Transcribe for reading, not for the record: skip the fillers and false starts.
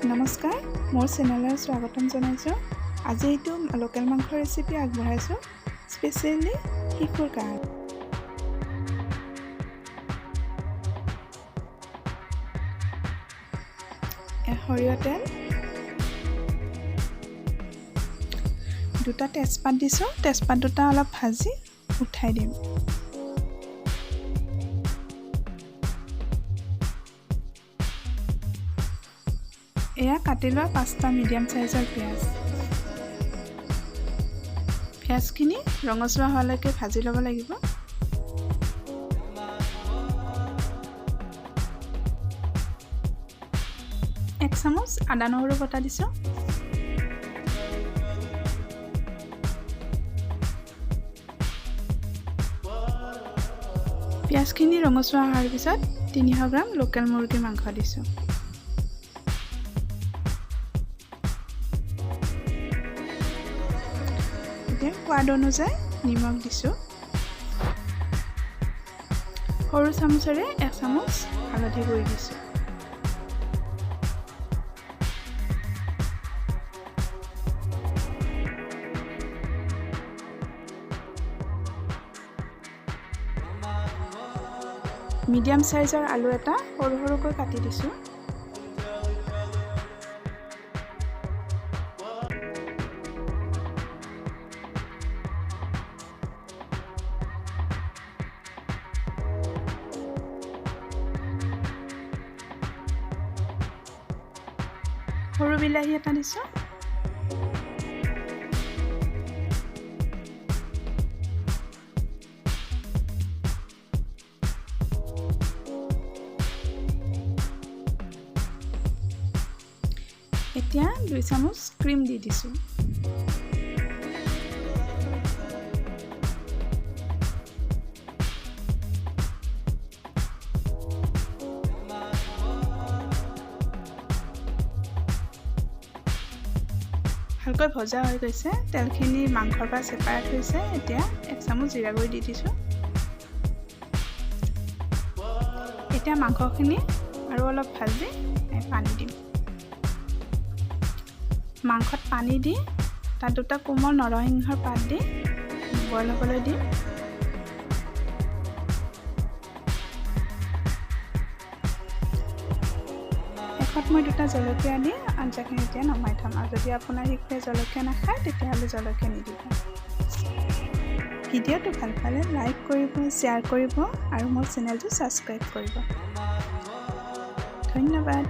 নমস্কাৰ, মোৰ চেনেললৈ স্বাগতম জনাইছোঁ। আজি এইটো লোকেল মাংসৰ ৰেচিপি আগবঢ়াইছোঁ, স্পেচিয়েলি শিশুৰ কাৰণে। সৰিয়হ তেল, দুটা তেজপাত দিছোঁ। তেজপাত দুটা অলপ ভাজি উঠাই দিম। এয়া কাটি লোৱা পাঁচটা মিডিয়াম চাইজৰ পিঁয়াজ। পিঁয়াজখিনি ৰঙচুৱা হোৱালৈকে ভাজি ল'ব লাগিব। এক চামুচ আদা নহৰু বটা দিছোঁ। পিঁয়াজখিনি ৰঙচুৱা হোৱাৰ পিছত 300 গ্ৰাম লোকেল মুৰ্গীৰ মাংস দিছোঁ। এতিয়া সোৱাদ অনুযায়ী নিমখ দিছোঁ। সৰু চামুচেৰে এক চামুচ হালধি গুড়ি দিছোঁ। মিডিয়াম চাইজৰ আলু এটা সৰু সৰুকৈ কাটি দিছোঁ। সৰু বিলাহী এটা দিছোঁ। এতিয়া 2 চামুচ ক্ৰীম দি দিছোঁ। ভালকৈ ভজা হৈ গৈছে। তেলখিনি মাংসৰ পৰা ছেপাৰেট হৈছে। এতিয়া এক চামুচ জিৰা গুড়ি দি দিছোঁ। এতিয়া মাংসখিনি আৰু অলপ ভাজি পানী দিম। মাংসত পানী দি তাত দুটা কোমল নৰসিংহৰ পাত দি বইল হ'বলৈ দিম। শেষত মই দুটা জলকীয়া দি আঞ্জাখিনি এতিয়া নমাই থ'ম। আৰু যদি আপোনাৰ শিশুৱে জলকীয়া নাখায়, তেতিয়াহ'লে জলকীয়া নিদিব। ভিডিঅ'টো ভাল পালে লাইক কৰিব, শ্বেয়াৰ কৰিব আৰু মোৰ চেনেলটো ছাবস্ক্ৰাইব কৰিব। ধন্যবাদ।